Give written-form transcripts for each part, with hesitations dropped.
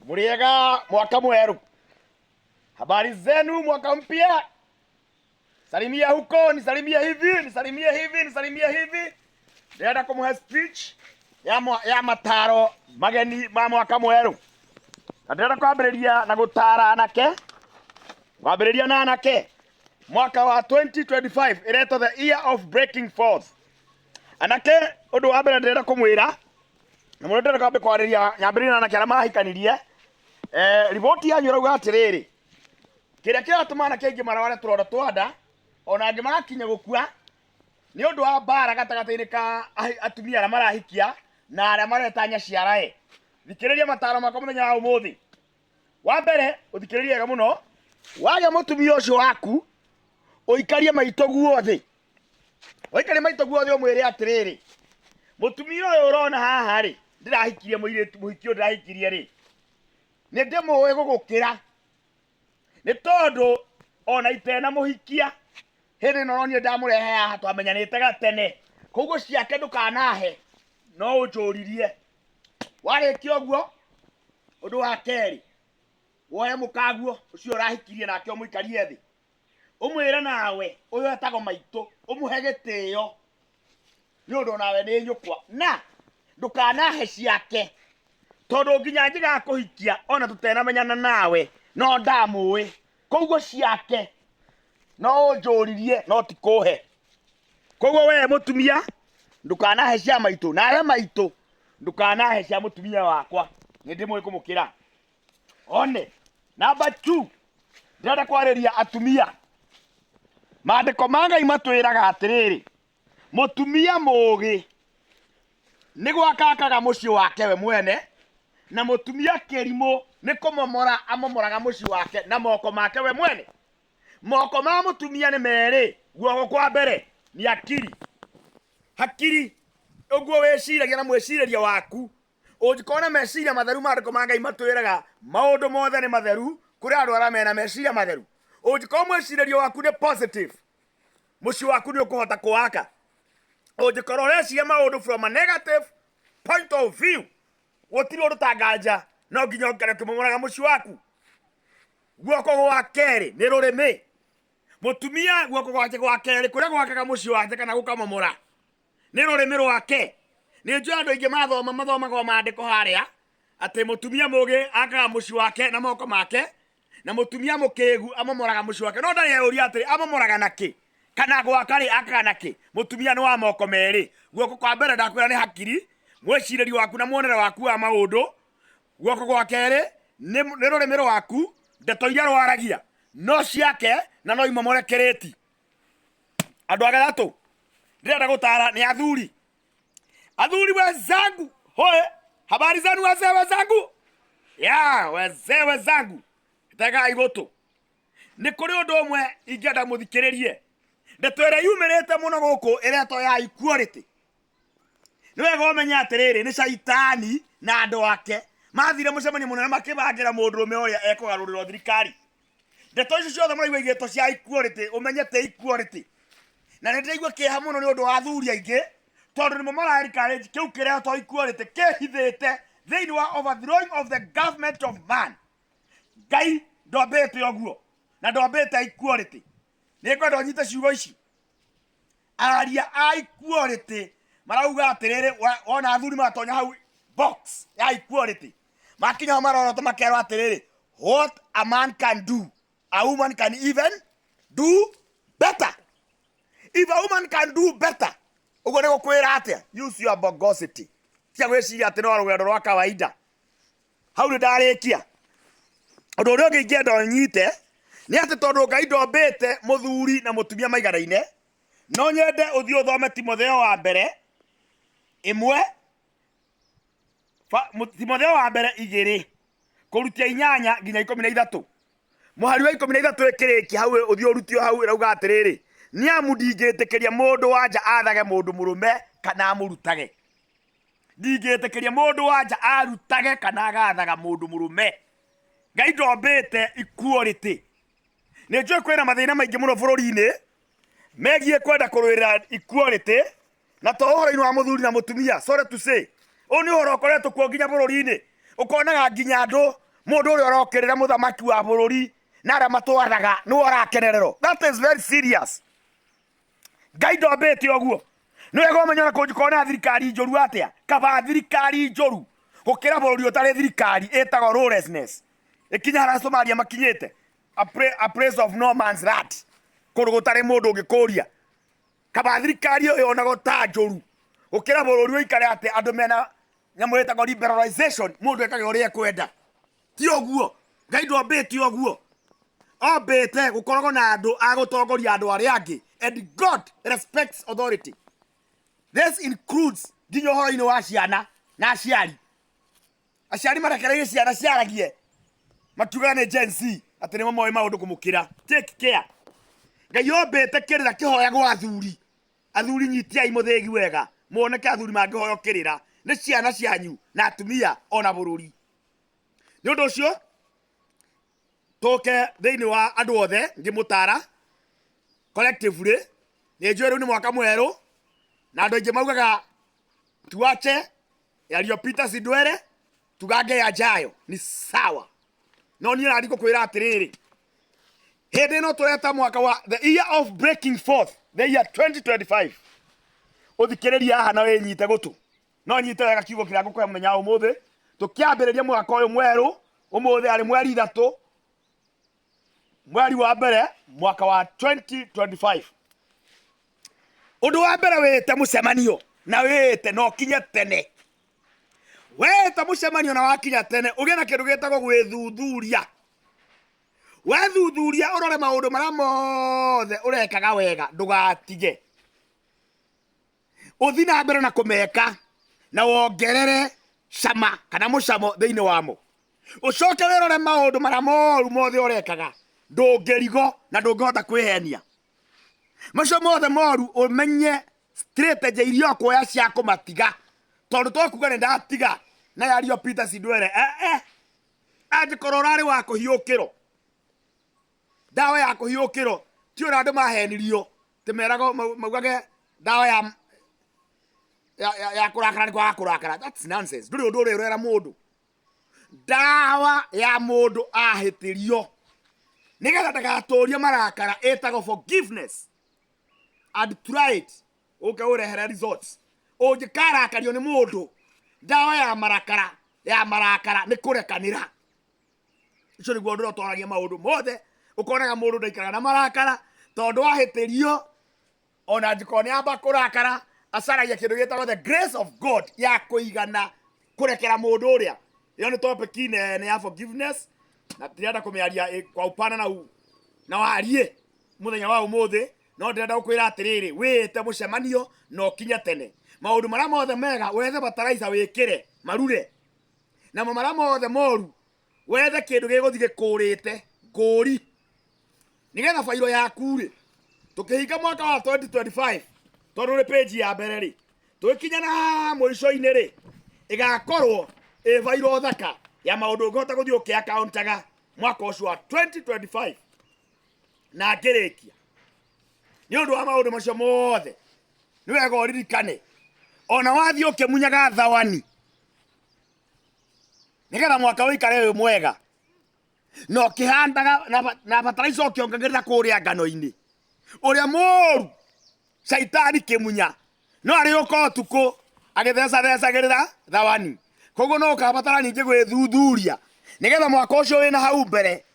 Muriega mwaka mweru. Habari zenu mwaka mpya. Salimia huko, nisalimie hivi, nisalimie hivi, nisalimie hivi. Ndĩrenda kũmũhe speech ya, mwa, ya mataro mageni ma mwaka mwerũ. Na ndĩrenda kwambĩrĩria na gũtara anake. Kwambĩrĩria na anake. Mwaka wa 2025 ĩretwo the year of breaking forth. Anake ũndũ wa mbere ndĩrenda kũmwĩra na mũno ndĩrenda kwambia kwarĩria nyambĩrĩrie na anake arĩa mahikanirie. Eh, riboti yanyu ĩrauga atĩrĩrĩ kĩrĩa kĩratũma anake aingĩ marware tũronda twa nda ona angĩ magakinya gũkua nĩ ũndũ wa mbara gatagatĩ-inĩ ka atumia arĩa marahikia na arĩa mareta nyaciarae. Thikĩrĩria mataro makwa mũthenya wa ũmũthĩ. Wa mbere ũthikĩrĩrie wega mũno, wagĩa mũtumia ũcio waku ũikarie maitũ guo thĩ, ũikarie maitũ guo thĩ ũmwĩre atĩrĩrĩ, mũtumia ũyũ ũrona haha rĩ, ndĩrahikirie mũirĩtu mũhiki ũyũ ndĩrahikirie rĩ, nĩ ndĩmũĩ gũgũkĩra nĩ tondũ ona itenamũhikia hĩndĩ ĩno ũronire ndamũrehe haha twamenyanĩte gatene koguo ciake ndũkanahe no ũnjũririe warĩkia ũguo ũndũ wa kerĩ woe mũkaguo ũcio ũrahikirie nake ũmũikarie thĩ ũmwĩre nawe ũyũ etagwo maitũ ũmũhe gĩtĩo nĩ ũndũ nawe nĩ nyũkwa na ndũkanahe ciake tondũ nginya njigakũhikia ona tũtenamenyana nawe no ndamũĩ koguo ciake no ũnjũririe no ti kũhe koguo we mũtumia ndũkanahe cia maitũ nawe maitũ ndũkanahe cia mũtumia wakwa nĩ ndĩmũĩ kũmũkĩra one namba 2 ndĩrenda kwarĩria atumia maandĩko ma ngai matwĩraga atĩrĩrĩ mũtumia mũũgĩ nĩ gwaka akaga mũciĩ wake we mwene na mũtumia kĩrimũ nĩ kũmomora amomoraga mũciĩ wake na moko make we mwene moko ma mũtumia nĩ merĩ guoko kwa mbere nĩ akiri hakiri ũguo wĩciragia na mwĩcirĩrie waku ũngĩkorwo na meciria matheru maandĩko ma ngai matwĩraga maũndũ mothe nĩ matheru kũrĩ andũ arĩa mena meciria matheru ũngĩkorwo mwĩcirĩrio waku nĩ positive mũciĩ waku nĩ ũkũhota kũwaka ũngĩkorwo ũreciria maũndũ from a negative point of view gũtirĩ ũndũ tanganja no nginya ũkere ũkĩmomoraga mũciĩ waku guoko gwa kerĩ nĩ rũrĩmĩ mũtumia guoko gwake gwa kerĩ kũrĩa gwakaga mũciĩ wake kana gũkamomora nĩ rũrĩmĩ rwake nĩ njũĩ andũ aingĩ mathoma mathomaga o maandĩko harĩa atĩ mũtumia mũgĩ akaga mũciĩ wake na moko make na mũtumia mũkĩgu amomoraga mũciĩ wake no ndarĩ eyũria atĩrĩ amomoraga na kĩ kana gwaka rĩ akaga na kĩ mũtumia nĩ wa moko merĩ guoko kwa mbere ndakwĩra nĩ hakiri mwĩcirĩrio waku na muonere waku wa maũndũ guoko gwa kerĩ nĩ nĩ rũrĩmĩ rwaku ndeto iria rwaragia no ciake na no imomore kĩrĩti andũ a gatatũ ndĩrenda gũtara nĩ athuri athuri wenzangu hoe habari zenu wazee wenzangu ya wazee wenzangu tegai gũtũ nĩ kũrĩ ũndũ ũmwe ingĩenda mũthikĩrĩrie ndeto ĩrĩa yumĩrĩte mũno gũkũ ĩretwo ya equality nĩ wega ũmenye atĩrĩrĩ nĩ caitani na andũ ake mathire mũcemanio mũnene makĩbangĩra mũndũrũme ũrĩa ekũgarũrĩrwo thirikari ndeto icio ciothe mũraigua igĩtwo cia equality ũmenye ti equality na nĩ ndĩraigua kĩeha mũno nĩ ũndũ wa athuri aingĩ tondũ nĩmo mara encourage kĩu kĩretwo equality kĩhithĩte thĩinĩ wa overthrowing of the government of man ngai ndombĩte ũguo na ndombĩte equality nĩ ngwenda ũnyite ciugo ici aria a equality marauga atĩrĩrĩ wona athuri matonya hau box ya equality makinya hau marorotwo makerwo atĩrĩrĩ what a man can do a woman can even do better if a woman can do better ũguo nĩ gũkwĩra atĩa use your bogosity tia gwĩciria atĩ no rũgendo rwa kawaida hau nĩ ndarĩkia ũndũ ũrĩa ũngĩ ingĩenda ũnyite nĩ atĩ tondũ ngai ndombĩte mũthuri na mũtumia maiganaine no nyende ũthiĩ ũthome timotheo wa mbere ĩmwe timotheo wa mbere igĩrĩ kũrutia inyanya nginya ikũmi na ithatũ mũhari wa ikũmi na ithatũ ĩkĩrĩkia hau ũthiĩ ũrutio hau ĩrauga atĩrĩrĩ nĩ amu ndingĩtĩkĩria mũndũ wa nja athage mũndũ mũrũme kana amũrutage ndingĩtĩkĩria mũndũ wa nja arutage kana agathaga mũndũ mũrũme ngai ndombĩte equality nĩ njũĩ kwĩna mathĩna maingĩ mũno bũrũri-inĩ megiĩ kwenda kũrũĩrĩra equality na to ũhoro-inĩ wa mũthuri na mũtumia sorry to say ũyũ nĩ ũhoro ũkoretwo kuo nginya bũrũri-inĩ ũkonaga nginya andũ Mũndũ ũrĩa ũrokĩrĩra mũthamaki wa bũrũri na arĩa matwaraga nĩwe ũrakenererwo. That is very serious. Ngai ndombĩte ũguo. Nĩ wega ũmenye ona kũngĩkorwo na thirikari njũru atĩa, kaba thirikari njũru gũkĩra bũrũri ũtarĩ thirikari ĩtagwo lawlessness. Ĩkinya harĩa Somalia makinyĩte, a place of no man's land, kũndũ gũtarĩ mũndũ ũngĩkũria. Kaba thirikari ĩyo yonagwo ta njũru gũkĩra bũrũri ũikare atĩ andũ mena nyamũ ĩtagwo liberalization, mũndũ ekage ũrĩa ekwenda. Ti ũguo, Ngai ndombĩte ũguo. Ombĩte gũkoragwo na andũ a gũtongoria andũ arĩa angĩ, and God respects authority. This includes nginya ũhoro-inĩ wa ciana na aciari. Aciari marekereirie ciana ciaragie makiugaga nĩ Gen Z atĩ nĩmo moĩ maũndũ kũmũkĩra. Take care. Ngai ombĩte kĩrĩra kĩhoyagwo athuri. Athuri nyitiai mũthĩgi wega muoneke athuri mangĩhoywo kĩrĩra nĩ ciana cianyu na atumia ona bũrũri. Nĩ ũndũ ũcio tũke thĩinĩ wa andũ othe ngĩmũtara collectively. Nĩ njũĩ rĩu nĩ mwaka mwerũ na andũ aingĩ maugaga tuache yaliyopita si ndwele tugange yajayo ni sawa. No niĩ nari ngũkwĩra atĩrĩrĩ, hĩndĩ ĩno tũreta mwaka wa the year of breaking forth, the year 2025, ũthikĩrĩrie haha na wĩnyite gũtũ, no nyite wega kiugo kĩrĩa ngũkũhe mũthenya wa ũmũthĩ. Tũkĩambĩrĩria mwaka ũyũ mwerũ ũmũthĩ arĩ mweri 3 mweri wa mbere mwaka wa 2025. Ũndũ wa mbere, wĩte mũcemanio na wĩte na ũkinye tene. Wĩte mũcemanio na wakinya tene, ũgĩe na kĩndũ gĩtagwo gwĩthuthuria. Wethuthuria ũrore maũndũ marĩa mothe ũrekaga wega, ndũgatige, ũthi na mbere na kũmeka na wongerere cama kana mũcamo thĩinĩ wamo. Ũcoke wĩrore maũndũ marĩa moru mothe ũrekaga, ndũngĩrigo na ndũngĩhota kwĩhenia. Macio mothe moru ũmenye strategy iria ũkuoya cia kũmatiga, tondũ to kuga nĩ ndatiga na yaliyopita si ndwele. Angĩkorwo ũrarĩ wa kũhiũkĩrwo, ndawa ya kũhiũkĩrwo ti ũrĩa andũ mahenirio ti meragwo maugage ndawa ya kũrakara nĩ kwaga kũrakara. That's nonsense. Ndũrĩ ũndũ ũrĩa ũrera mũndũ. Ndawa ya mũndũ ahĩtĩrio nĩgetha ndagatũrie marakara ĩtagwo forgiveness, and try it, ũke ũrehere results. Ũngĩkarakario nĩ mũndũ, ndawa ya marakara ya marakara nĩ kũrekanĩra. Ũcio nĩguo ũndũ ũrĩa ũtoragia maũndũ mothe. Ũkonaga mũndũ ndaikaraga na marakara tondũ ahĩtĩrio, ona angĩkorwo nĩ amba kũrakara, acaragia kĩndũ gĩtagwo the grace of God ya kũigana kũrekera mũndũ ũrĩa. Ĩyo nĩ topic nene ya forgiveness na ndĩrenda kũmĩaria kwa upana na wariĩ mũthenya wa ũmũthĩ, no ndĩrenda gũkwĩra atĩrĩrĩ, wĩĩte mũcemanio na ũkinye tene. Maũndũ marĩa mothe mega wethe bataraitha wĩkĩre marure, namo marĩa mothe moru wethe kĩndũ gĩgũthiĩ gĩkũrĩte ngũri, nĩgetha bairo yaku rĩ, tũkĩhinga mwaka wa 2025, tondũ rĩ page ya mbere rĩ, tũgĩkinya na mũico-inĩ rĩ, ĩgakorwo ĩ bairo thaka ya maũndũ ũngĩhota gũthiĩ ũkĩakauntaga mwaka ũcio wa 2025. Na ngĩrĩkia, nĩ ũndũ wa maũndũ macio mothe, nĩ wega ũririkane ona wathiĩ ũkĩmunyaga thawani nĩgetha mwaka ũikare wĩ mwega, na ũkĩhandaga na bataraitha ũkĩongagĩrĩra kũrĩa ngano-inĩ, ũrĩa mũru caitani kĩmunya no arĩ ũka ũtukũ agĩthecathecagĩrĩra thawani. Koguo no ũkabatara ningĩ gwĩthuthuria nĩgetha mwaka ũcio wĩna hau mbere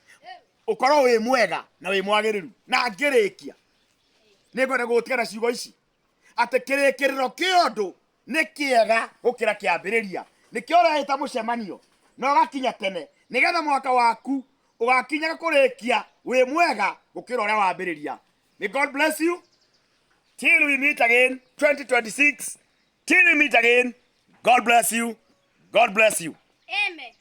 ũkorwo wĩ mwega na wĩ mwagĩrĩru. Na ngĩrĩkia, nĩ ngwenda gũgũtiga na ciugo ici atĩ kĩrĩkĩrĩro kĩa ũndũ nĩ kĩega gũkĩra kĩambĩrĩria. Nĩkĩo ũrehĩta mũcemanio na ũgakinya tene, nĩgetha mwaka waku ũgakinya kũrĩkia wĩ mwega gũkĩra ũrĩa wambĩrĩria. May God bless you till we meet again 2026. Till we meet again, God bless you. God bless you. Amen.